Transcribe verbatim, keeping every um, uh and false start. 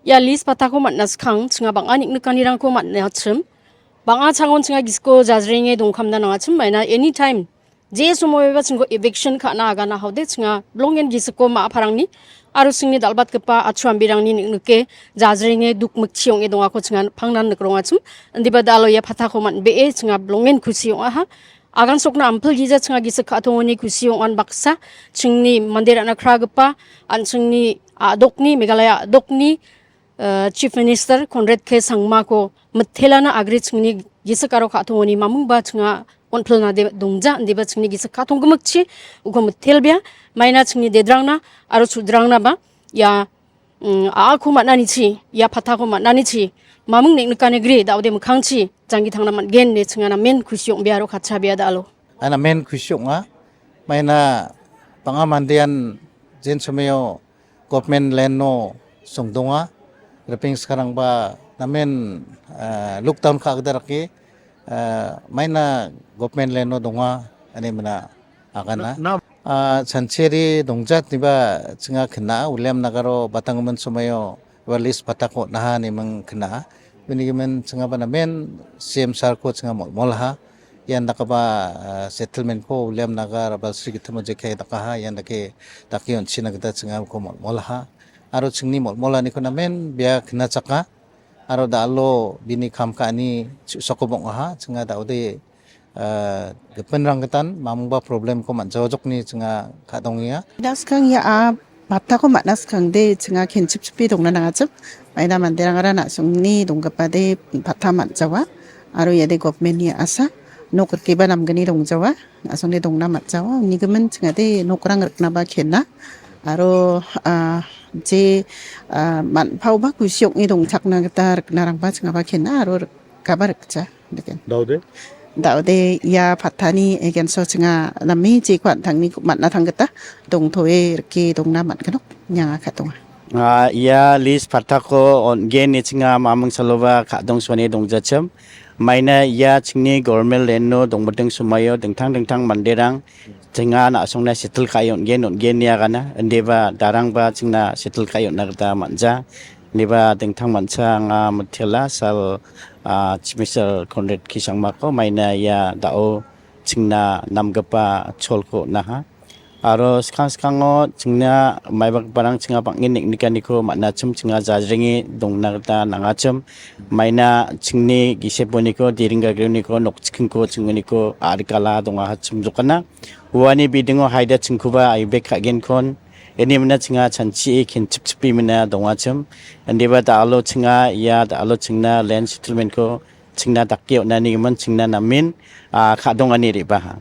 Ia list pattako man·na skang chinga bang·a niknikanirangko man·achim. Bang·a changon chinga gisiko jajrenge dongkamna nangachim maina anytime. Je somoiba chingko eviction ka·na agana haode chinga bilongen gisiko ma·a parangni aro chingni dal·batgipa achu ambirangni nik·nike jajrenge dukmikchi ong·e dongako chinga pangnan nikrongachim. Indiba dalo ia pattako man·bee chinga bilongen kusi ong·aha. Agansokna ampil gija chinga gisik ka·tongoni kusi ong·an baksa chingni mande ra·na kragipa an·chingni a·dokni, Meghalaya a·dokni, eh, Chief Minister Conrad K Sangmako mitelana agri chingni gisik aro ka·tongoni mamingba chinga on·pilna de-, dongja, indiba chingni gisik ka·tong gimikchi uko mitelbea, maina chingni dedrangna aro chudrangna ba ia, mm, a·ako man·anichi, ia pattako man·anichi, maming nek·nikanigri daode mikkangchi janggi tangna man·gen ine chinga namen kusi ong·bea aro katchabea da·alo. Ana men kusi ong·a. Maina bang·a mandean jen someo government land-o songdonga. Ripeng skarangba namen, ah, lockdown ka·gita rake, ah, maina government land-o donga, ane mina agana. Na, na. Ah, chancheri dongjat niba chinga kena, William Nagaro batangmen someo, ua list pattako naha niming kena. Bini gimin chingaba namen C M sir-ko chinga molmolaha. Ian dakaba, ah, settlement-ko William Nagar, Balsri Gitimo jekai dakaha, ian dake, dake on·china gita chingako molmolaha. Aro chingni molmolaniko namen bia kena chaka. Aro dalo bini kam ka·ani chu-, sokobong aha, chinga daode, ah, gipinrang gitan, mamungba problem-ko man·jaojokni chinga ka·dongenga. Daskang ia a pattako man·a skangde chinga kenchipchipe dongna nangachim. Maina manderangara na·songni donggipade patta man·jawa. Aro iade government-ni a·asa nok rikeba namgni dongjawa. Na·songni dongna man·jawa. Unigimin chingade nokrang riknaba kena. Aro, ah, je, ah, man·paoba kusi ong·e dongchakna gita riknarangba chingaba kena. Aro rik-, kaba rikja, deken. Daode? Daode ia pattani egenso chinga name jeko an·tangni man·na tanggita dongtoe rike dongna man·gnok, nianga ka·tonga. Ah, ia list pattako on·gen ine chinga maming saloba ka·dong sone dongjachim. Maina ia chingni government land-o dongbiting somaio dingtang dingtang manderang chinga na·songna settle ka·e on·gen, on·gen niagana. Indiba darangba chingna settle ka·e on·na gita man·ja. Indiba dingtang mancha anga mitela sal, ah, Chief Minister Conrad K Sangmako maina ia da·o chingna namgipa cholko on·aha. Aro skang skango chingna maibagiparang chinga bang·en nek·nikaniko man·achim chinga jajrenge dongna gita nangachim. Maina chingni giseponiko, diringgagrioniko, nokchikingko chingniko a·rikala dongahachim jokana. Uani bidingo haida chingkoba aibek ka·genkon. Ini mina chinga chanchie kenchipchipe mina dongachim. Indiba da·alo chinga, ia da·alo chingna land settlement-ko chingna dake on·ani gimin chingna namen, ah, ka·dongani re·baha.